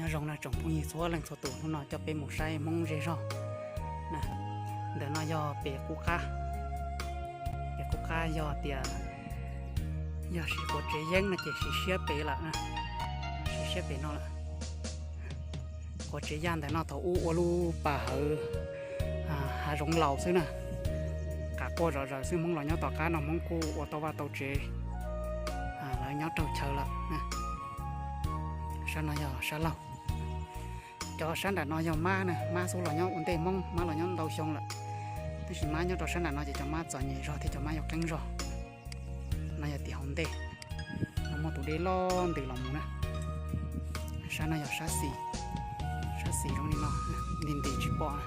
Nyob zoo na tsoom phooj ywg txhua leej txhua tus, hnub no coj peb mus saib Hmoob zej zog. Ntawm no yog pem qub qab. Pem qub qab yog tias, yog siv quav tsev yeeb no ces siv siab pem lawm, siv siab pem no lawm. Quav tsev yaj ntawm no thaum ub ua lub pas hawv hav zoov laus xwb na, qav quaj zom zaws xwb. Hmoob los nyob tom qab no Hmoob kuj ua tau vaj tau tsev, lawv nyob raug chaw lawm. Sab no yog sab laug. Cov sab nram no yog mab na, mab xub los nyob ua ntej Hmoob, mab los nyob ntau xyoo lawm. Tab sis mab nyob rau sab nram no ces cov mab txom nyem zog thiab cov mab yuav qeeb zog. No yog tim hauv ntej, no muaj tus dej loj ntws los mus na. Sab no yog sab xis, sab xis zoo li no, nti nti tsis pom.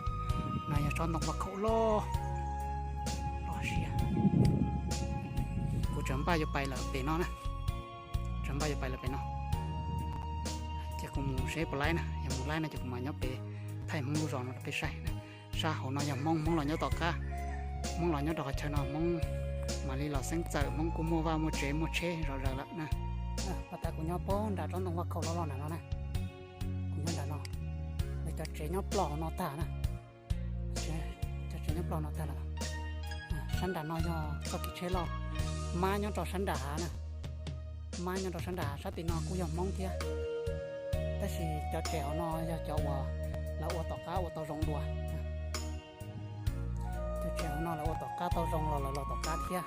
No yog tsob ntoo vaj khaum loj, loj siab. Kuv tseem npaj yuav pais lawm pem no na, tseem npaj yuav pais lawm pem no. Ces kuv mus seb puas laib na, yog mus laib no ces kuv mam nyob pem thaij Hmoob lub zos no rau peb saib. Sab hauv no yog Hmoob, Hmoob los nyob tom qab, Hmoob los nyob rau qhov chaw no Hmoob mam li los xeeb txawm, Hmoob kuj muaj vaj muaj tsev muaj tsheb zom zaws lawm na. Pas tas kuv nyob puag nram tsob ntoo vaj khaum loj loj nram no na, kuv nyob nram no, lawv cov tsev nyob ploj hauv no tag na. Cov tsev nyob ploj no tag lawm. Sab nram no yog txoj kev tsheb loj, mab nyob rau sab nram hav na, mab nyob rau sab nram hav. Sab tim no kuj yog Hmoob thiab, tab sis cov tsev hauv no yog cov uas lawv ua tom qab ua tau zoo dua. Cov tsev hauv no lawv ua tom qab tau zoo los lawv los tom qab thiab.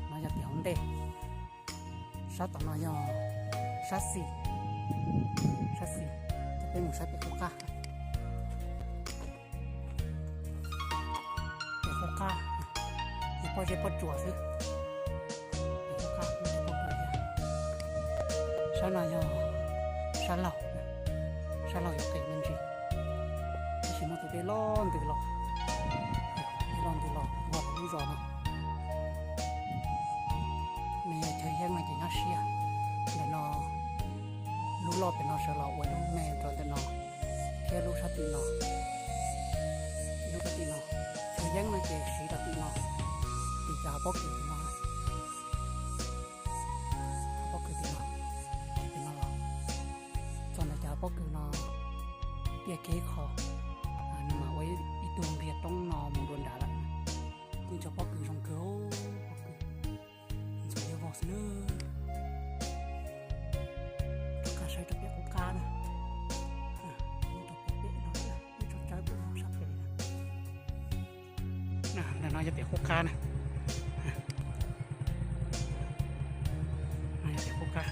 No yog tim hauv ntej. Sab tom no yog sab xis, sab xis. Ces peb mus saib pem qub qab. Pem qub qab, pob zeb pob tsuas xwb. Pem qub qab, pob zeb pob tsuas thiab. Sab no yog sab laug, sab laug yuav qis me ntsis, tab sis muaj tus dej loj ntws los, dej loj ntws los vog lub zos no. Nws yog chaw yeeb no ces nyob siab. Ntawm no lub loj pem no sawv los ua lub me rau ntawm no, thiab lub sab tim no, lub sab tim no. Chaw yeeb no ces siv rau tim no, tim cov pob kws tim no, pob kws tim no, tim no los txog ntawm cov pob kws no, tiaj kev qho, nws mam ua ib tug nqiag roob no mus dua nrad lawm. Kuj cov pob kws zoo kawg, pob kws ntxhov yuav vog xwb na. Rov qab saib rau pem qub qab na. Rau pem pem no, ib tsob tsawb pem sab pem na. Ntawm no yog pem qub qab na. No yog pem qub qab.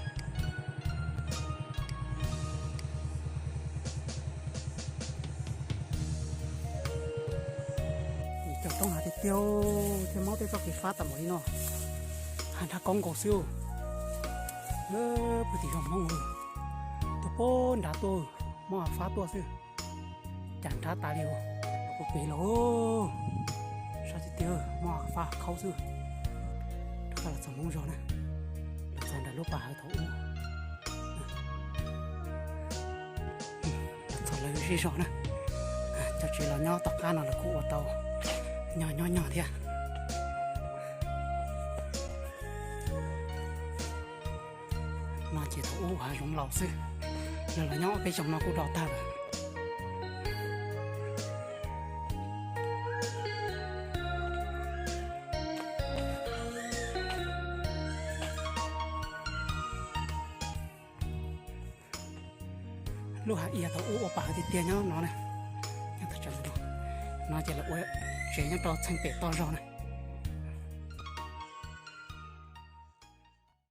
Cog roob hav tiag tiag, thiaj mob tej txoj kev fab tas npaum li no. Hav nrab koob nkaus xwb. Pw tim zos Hmoob, tuaj puag nrad tuaj, mob hav fab tuaj xwb. Cas nrab tas li, kuv pem los sab tiag tiag, mob hav fab khaub xwb. Rov qab los txog Hmoob zos na, los txog nram lub pas hawv thaum ub, los txog lawv zej zos na. Cov tsev los nyob tom qab no los kuj ua tau nyob nyob nyog thiab. No ces thaum ub hav zoov laus xwb, lawv los nyob peb xyoo no kuj do tag lawm. Lub hav ia thaum ub ua pas hawv tiag tiag nyob no na. Nyob tag tsev no, no ces lawv ua tsev nyob rau txheej pem toj zog na.